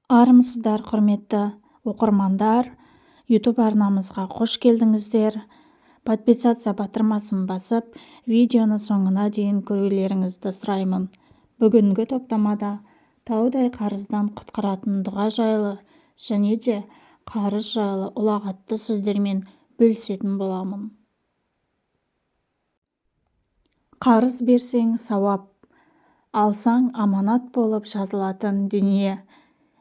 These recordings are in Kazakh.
Армысыздар, құрметті оқырмандар! YouTube арнамызға қош келдіңіздер. Подписаться батырмасын басып, видеоны соңына дейін көрулеріңізді сұраймын. Бүгінгі топтамада таудай қарыздан құтқаратын дұға жайлы және де қарыз жайлы ұлағатты сөздермен бөлісетін боламын. Қарыз берсең сауап, алсаң аманат болып жазылатын дүние.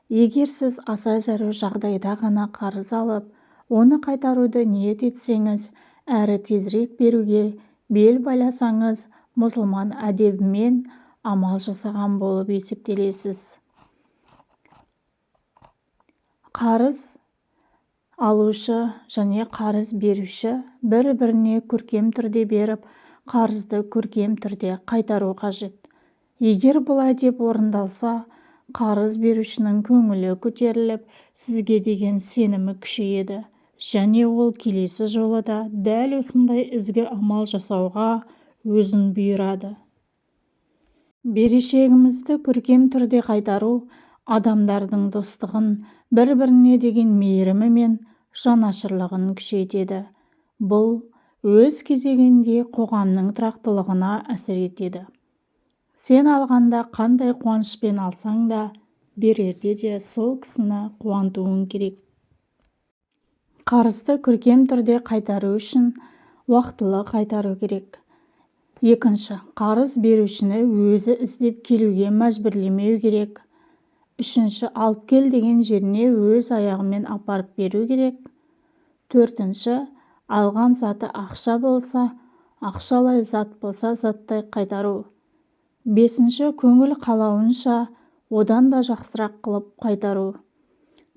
Егер сіз аса зәру жағдайда ғана қарыз алып, оны қайтаруды ниет етсеңіз, әрі тезірек беруге бел байласаңыз, мұсылман әдебімен амал жасаған болып есептелесіз. Қарыз алушы және қарыз беруші бір-біріне көркем түрде беріп, қарызды көркем түрде қайтару қажет. Егер бұл әдеп орындалса, қарыз берушінің көңілі көтеріліп, сізге деген сенімі күшейеді және ол келесі жолы да дәл осындай ізгі амал жасауға өзін бұйырады. Берешегімізді көркем түрде қайтару адамдардың достығын, бір-біріне деген мейірімі мен жанашырлығын күшейтеді. Бұл өз кезегінде қоғамның тұрақтылығына әсер етеді. Сен алғанда қандай қуанышпен алсаң да, берерде де сол кісіні қуантуың керек. Қарызды көркем түрде қайтару үшін уақытылы қайтару керек. Екінші, қарыз берушіні өзі іздеп келуге мәжбүрлемеу керек. Үшінші, алып кел деген жеріне өз аяғымен апарып беру керек. Төртінші, алған заты ақша болса, ақшалай, зат болса, заттай қайтару. Бесінші, көңіл қалауынша одан да жақсырақ қылып қайтару.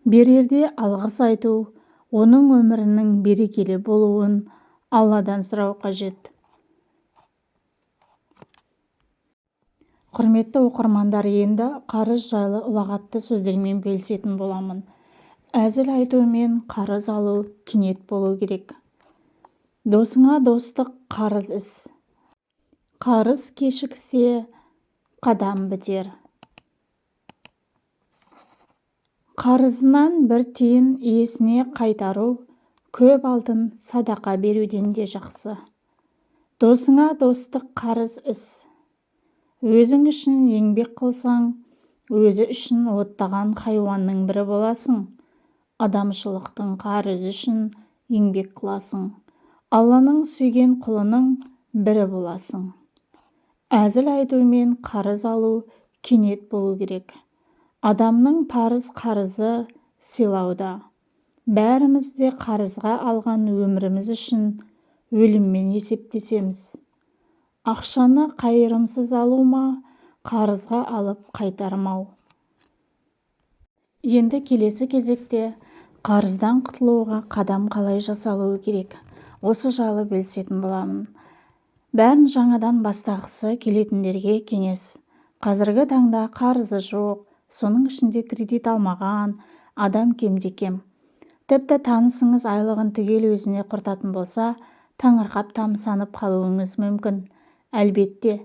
Берерде алғыс айту, оның өмірінің берекелі болуын Алладан сұрау қажет. Құрметті оқырмандар, енді қарыз жайлы ұлағатты сөздермен бөлісетін боламын. Әзіл айту мен қарыз алу кенет болу керек. Досыңа достық қарыз іс. Қарыз кешіксе, қадам бітер. Қарызынан бір тиын иесіне қайтару, көп алтын садақа беруден де жақсы. Досыңа достық қарыз іс. Өзің үшін еңбек қылсаң, өзі үшін оттаған хайуанның бірі боласың. Адамшылықтың қарызы үшін еңбек қыласың. Алланың сүйген құлының бірі боласың. Әзіл айту мен қарыз алу кенет болу керек. Адамның парыз қарызы сыйлауда. Бәріміз де қарызға алған өміріміз үшін өліммен есептесеміз. Ақшаны қайырымсыз алу ма, қарызға алып қайтармау. Енді келесі кезекте қарыздан құтылуға қадам қалай жасалуы керек, осы жайлы бөлісетін боламын. Бәрін жаңадан бастағысы келетіндерге кеңес. Қазіргі таңда қарызы жоқ, соның ішінде кредит алмаған адам кемде-кем. Тіпті танысыңыз айлығын түгел өзіне құртатын болса, таңырқап тамсанып қалуыңыз мүмкін. Әлбетте,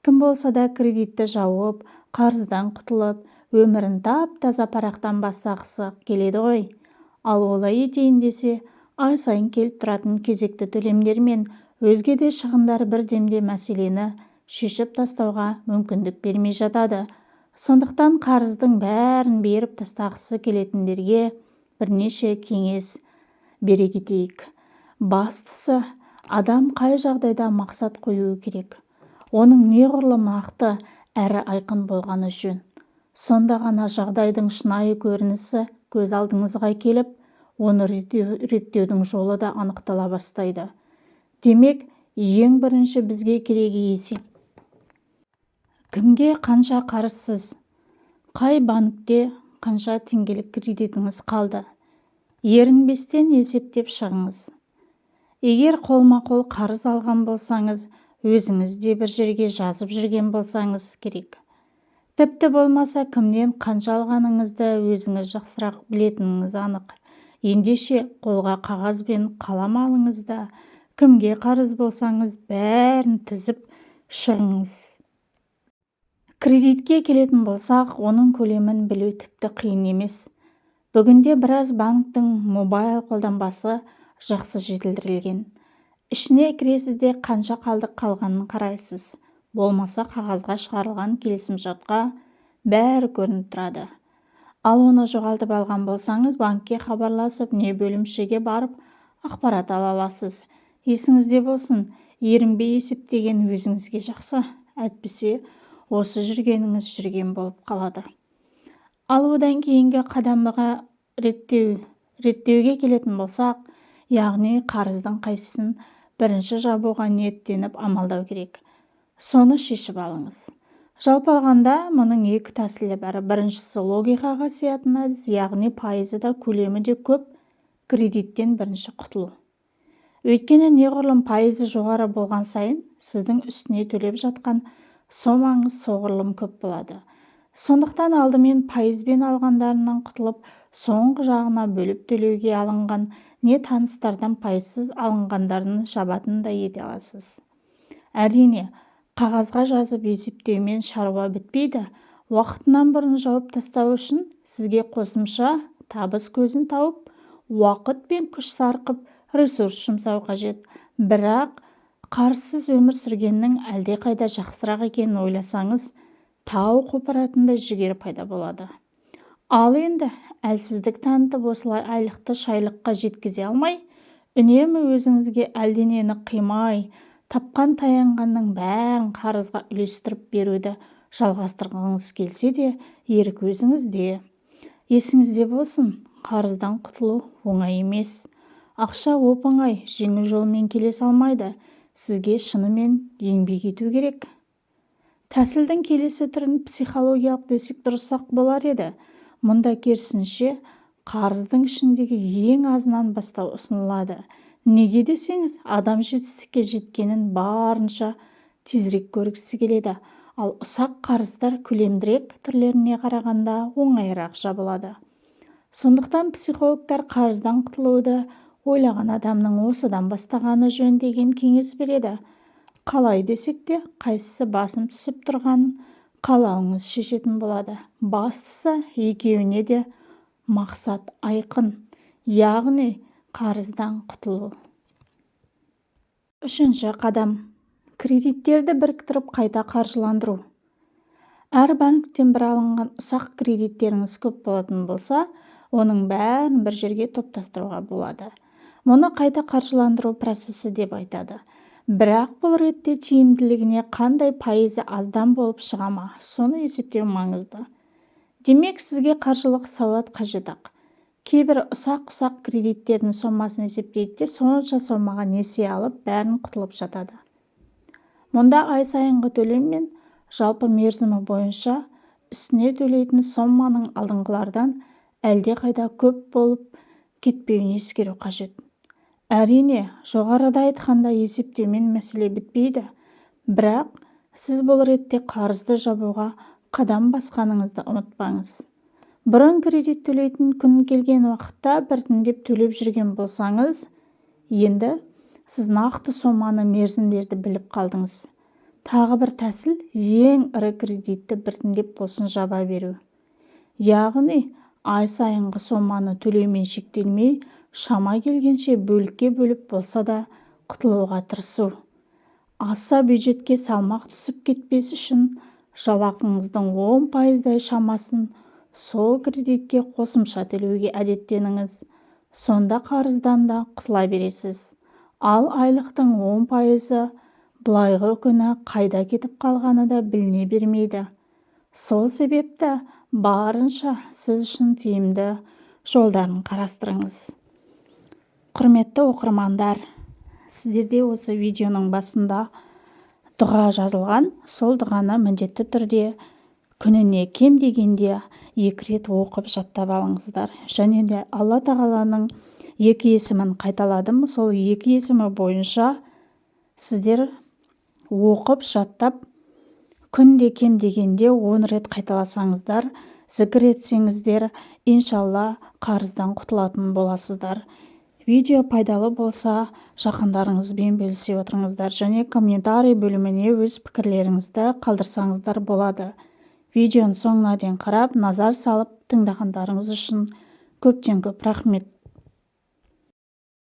кім болса да кредитті жауып, қарыздан құтылып, өмірін тап-таза парақтан бастағысы келеді ғой. Ал олай етейін десе, ай сайын келіп тұратын кезекті төлемдер мен өзге де шығындар бір демде мәселені шешіп тастауға мүмкіндік бермей жатады. Сондықтан қарыздың бәрін беріп тастағысы келетіндерге бірнеше кеңес бере кетейік. Бастысы, адам қай жағдайда мақсат қоюы керек. Оның неғұрлым нақты әрі айқын болғаны жөн. Сонда ғана жағдайдың шынайы көрінісі көз алдыңызға келіп, оны реттеудің жолы да анықтала бастайды. Демек, ең бірінші бізге керегі есеп. Кімге қанша қарызсыз? Қай банкте қанша теңгелік кредитіңіз қалды? Ерінбестен есептеп шығыңыз. Егер қолма-қол қарыз алған болсаңыз, өзіңіз де бір жерге жазып жүрген болсаңыз керек. Тіпті болмаса кімнен қанша алғаныңызды өзіңіз жақсырақ білетініңіз анық. Ендеше қолға қағаз бен қалам алыңыз да, кімге қарыз болсаңыз бәрін тізіп шығыңыз. Кредитке келетін болсақ, оның көлемін білу тіпті қиын емес. Бүгінде біраз банктің мобайл қолданбасы жақсы жетілдірілген. Ішіне кіресіз де қанша қалдық қалғанын қарайсыз. Болмаса қағазға шығарылған келісімшартқа бәрі көрініп тұрады. Ал оны жоғалтып алған болсаңыз, банкке хабарласып, не бөлімшеге барып ақпарат ала аласыз. Есіңізде болсын, ерінбей есептеген өзіңізге жақсы, әйтпесе осы жүргеніңіз жүрген болып қалады. Ал одан кейінгі қадамға реттеуге келетін болсақ, яғни қарыздың қайсысын бірінші жабуға ниеттеніп амалдау керек. Соны шешіп алыңыз. Жалпы алғанда, мұның екі тәсілі бар. Біріншісі логикаға сиятын әдіс, яғни пайызы да көлемі де көп кредиттен бірінші құтылу. Өйткені неғұрлым пайызы жоғары болған сайын сіздің үстіне төлеп жатқан сомаңыз соғұрлым көп болады. Сондықтан алдымен пайызбен алғандарынан құтылып, соңғы жағына бөліп төлеуге алынған не таныстардан пайызсыз алынғандарын жабатындай ете аласыз. Әрине, қағазға жазып есептеумен шаруа бітпейді. Уақытынан бұрын жауып тастау үшін сізге қосымша табыс көзін тауып, уақыт пен күш сарқып, ресурс жұмсау қажет. Бірақ қарызсыз өмір сүргеннің әлдеқайда жақсырақ екенін ойласаңыз, тау қопаратындай жігер пайда болады. Ал енді әлсіздік танытып, осылай айлықты шайлыққа жеткізе алмай, үнемі өзіңізге әлденені қимай, тапқан таянғанның бәрін қарызға үлестіріп беруді жалғастырғыңыз келсе де, ерік өзіңізде. Есіңізде болсын, қарыздан құтылу оңай емес. Ақша оп-оңай, жеңіл жолмен келе салмайды. Сізге шынымен еңбек ету керек. Тәсілдің келесі түрін психологиялық десек дұрысырақ болар еді. Мұнда керісінше қарыздың ішіндегі ең азынан бастау ұсынылады. Неге десеңіз, адам жетістікке жеткенін барынша тезірек көргісі келеді. Ал ұсақ қарыздар көлемдірек түрлеріне қарағанда оңайырақ жабылады. Сондықтан психологтар қарыздан құтылуды ойлаған адамның осыдан бастағаны жөн деген кеңес береді. Қалай десек те, қайсысы басым түсіп тұрғанын қалауыңыз шешетін болады. Бастысы, екеуіне де мақсат айқын, яғни қарыздан құтылу. Үшінші қадам. Кредиттерді біріктіріп қайта қаржыландыру. Әр банктен бір алынған ұсақ кредиттеріңіз көп болатын болса, оның бәрін бір жерге топтастыруға болады. Мұны қайта қаржыландыру процесі деп айтады. Бірақ бұл ретте тиімділігіне қандай, пайызы аздан болып шыға ма, соны есептеу маңызды. Демек, сізге қаржылық сауат қажет-ақ. Кейбір ұсақ-ұсақ кредиттердің сомасын есептейді де, сонша сомаға несие алып, бәрін құтылып жатады. Мұнда ай сайынғы төлем мен жалпы мерзімі бойынша үстіне төлейтін соманың алдыңғылардан әлдеқайда көп болып кетпеуін ескеру қажет. Әрине, жоғарыда айтқандай есептеумен мәселе бітпейді. Бірақ сіз бұл ретте қарызды жабуға қадам басқаныңызды ұмытпаңыз. Бұрын кредит төлейтін күн келген уақытта біртіндеп төлеп жүрген болсаңыз, енді сіз нақты соманы, мерзімдерді біліп қалдыңыз. Тағы бір тәсіл ең ірі кредитті біртіндеп болсын жаба беру. Яғни ай сайынғы соманы төлеумен шектелмей, шама келгенше бөлікке бөліп болса да құтылуға тырысу. Аса бюджетке салмақ түсіп кетпес үшін жалақыңыздың 10%-дай шамасын сол кредитке қосымша төлеуге әдеттеніңіз. Сонда қарыздан да құтыла бересіз. Ал айлықтың 10%-ы былайғы күні қайда кетіп қалғаны да біліне бермейді. Сол себепті барынша сіз үшін тиімді жолдарын қарастырыңыз. Құрметті оқырмандар, сіздерде осы видеоның басында дұға жазылған. Сол дұғаны міндетті түрде күніне кем дегенде 2 рет оқып жаттап алыңыздар. Және де Алла Тағаланың 2 есімін қайталадым. Сол 2 есімі бойынша сіздер оқып жаттап күнде кем дегенде 10 рет қайталасаңыздар, зікір етсеңіздер, иншалла қарыздан құтылатын боласыздар. Видео пайдалы болса, жақындарыңызбен бөлісе отырыңыздар және комментарий бөліміне өз пікірлеріңізді қалдырсаңыздар болады. Видеоның соңына дейін қарап, назар салып тыңдағандарыңыз үшін көптен көп рахмет.